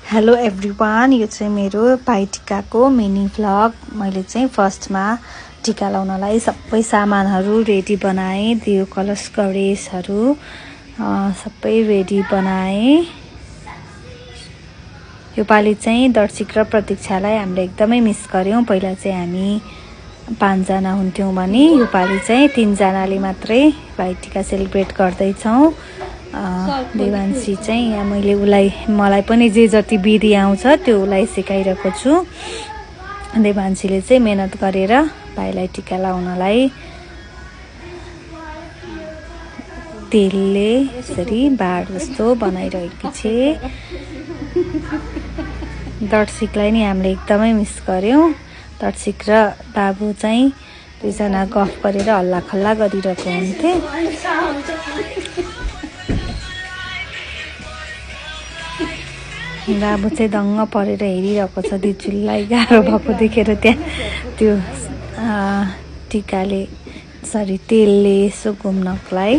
Hello everyone, यो चाहिँ मेरो भाइटिकाको मिनी भ्लग। मैले चाहिँ फर्स्टमा टिका लाउनलाई सबै सामानहरू रेडी बनाएँ। दियो कलश गणेशहरू सबै रेडी बनाएँ। योपालि चाहिँ दर्शिक र प्रतीक्षालाई हामीले एकदमै मिस गर्यौँ। पहिला चाहिँ हामी 5 जना हुन्थ्यौँ भने योपालि चाहिँ 3 जनाले मात्रै भाइटिका सेलिब्रेट गर्दैछौँ। देवांशी चाहिँ यहाँ मलाई पनि जे जति विधि आउँछ त्यो उसलाई सिकाइरहेको छु। देवांशीले चाहिँ मेहनत गरेर भाइलाई टिका लाउनलाई तेलले यसरी बाड जस्तो बनाइरहेकी छे। दर्शिकलाई नि हामीले एकदमै मिस गर्यौँ। दर्शिक र बाबु चाहिँ दुईजना गफ गरेर हल्ला खल्ला गरिरहेको हुन्थे। बाबु चाहिँ दङ्ग परेर हेरिरहेको छ दिचुललाई गाह्रो भएको देखेर त्यहाँ त्यो टिकाले तेलले यसो घुम्नलाई।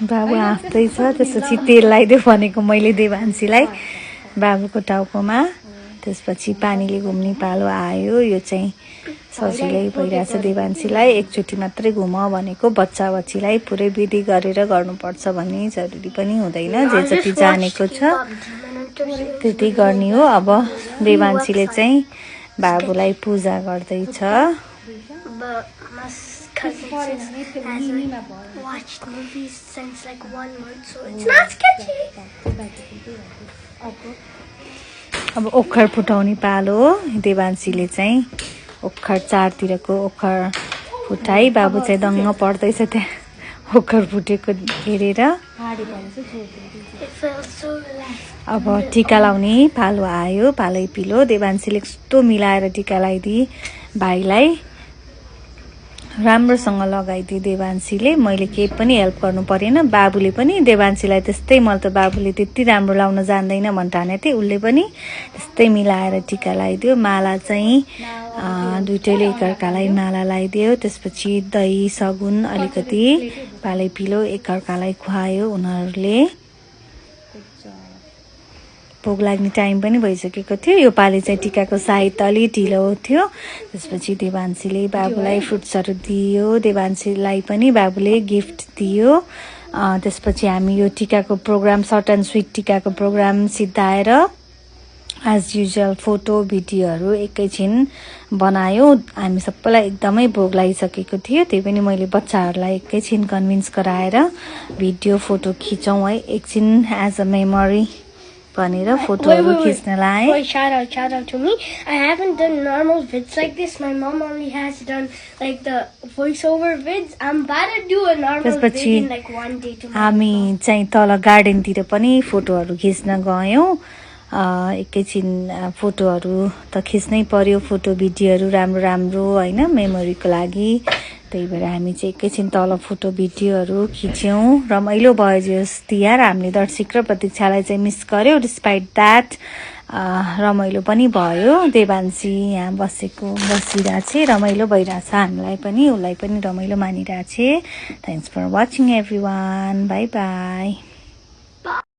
बाबु हाँस्दैछ। त्यसपछि तेल लगाइदियो भनेको मैले देवांशीलाई बाबुको टाउकोमा। त्यसपछि पानीले घुम्ने पालो आयो। यो चाहिँ सजिलै भइरहेछ देवांशीलाई। एकचोटि मात्रै घुम भनेको बच्चा बच्चीलाई पुरै विधि गरेर गर्नुपर्छ भन्ने जरुरी पनि हुँदैन। जे जति जानेको छ त्यति गर्ने हो। अब देवांशीले चाहिँ बाबुलाई पूजा गर्दैछ। अब ओखर फुटाउने पालो हो। देवांशीले चाहिँ ओखर चारतिरको ओखर फुटाई। बाबु चाहिँ दङ्ग पर्दैछ त्यहाँ ओखर फुटेको हेरेर। अब टिका लाउने पालो आयो। पालै पिलो देवांशीले कस्तो मिलाएर टिका लगाइदिए भाइलाई। राम्रोसँग लगाइदिए देवांशीले। मैले केही पनि हेल्प गर्नु परेन। बाबुले पनि देवांशीलाई त्यस्तै, मैले त बाबुले त्यति राम्रो लाउन जान्दैन भन्ने थिएँ। उसले पनि त्यस्तै मिलाएर टिका लगाइदियो। माला चाहिँ दुइटैले एकअर्कालाई माला लगाइदियो। त्यसपछि दही सगुन अलिकति पालै पिलो एकअर्कालाई खुवायो उनीहरूले। भोग लाग्ने टाइम पनि भइसकेको थियो। योपालि चाहिँ टिकाको साइत अलि ढिलो थियो। त्यसपछि देवांशीले बाबुलाई फ्रुट्सहरू दियो। देवांशीलाई पनि बाबुले गिफ्ट दियो। त्यसपछि हामी यो टिकाको प्रोग्राम सर्ट एन्ड स्विट टिकाको प्रोग्राम सिद्धाएर एज युजुअल फोटो भिडियोहरू एकैछिन बनायो। हामी सबैलाई एकदमै भोग लागिसकेको थियो। त्यही पनि मैले बच्चाहरूलाई एकैछिन कन्भिन्स गराएर भिडियो फोटो खिचौँ है एकछिन एज अ मेमोरी भनेर फोटोहरू खिच्न लाएँ। Shout out to me. I haven't done normal vids like this. My mom only has done like the voiceover vids. I'm about to do a normal vid in like one day tomorrow. हामी चाहिँ तल गार्डनतिर पनि फोटोहरू खिच्न गयौँ। एकैछिन फोटोहरू त खिच्नै पर्यो। फोटो भिडियोहरू राम्रो हैन मेमोरीको लागि। त्यही भएर हामी चाहिँ एकैछिन तल फोटो भिडियोहरू खिच्यौँ। रमाइलो भयो जस तिहार। हामीले दर्शिक र प्रतीक्षालाई चाहिँ मिस गर्यो। डिस्पाइट द्याट रमाइलो पनि भयो। देवांशी यहाँ बसिरहेछ। रमाइलो भइरहेछ हामीलाई पनि, उसलाई पनि रमाइलो मानिरहेछ। Thanks for watching everyone. Bye by.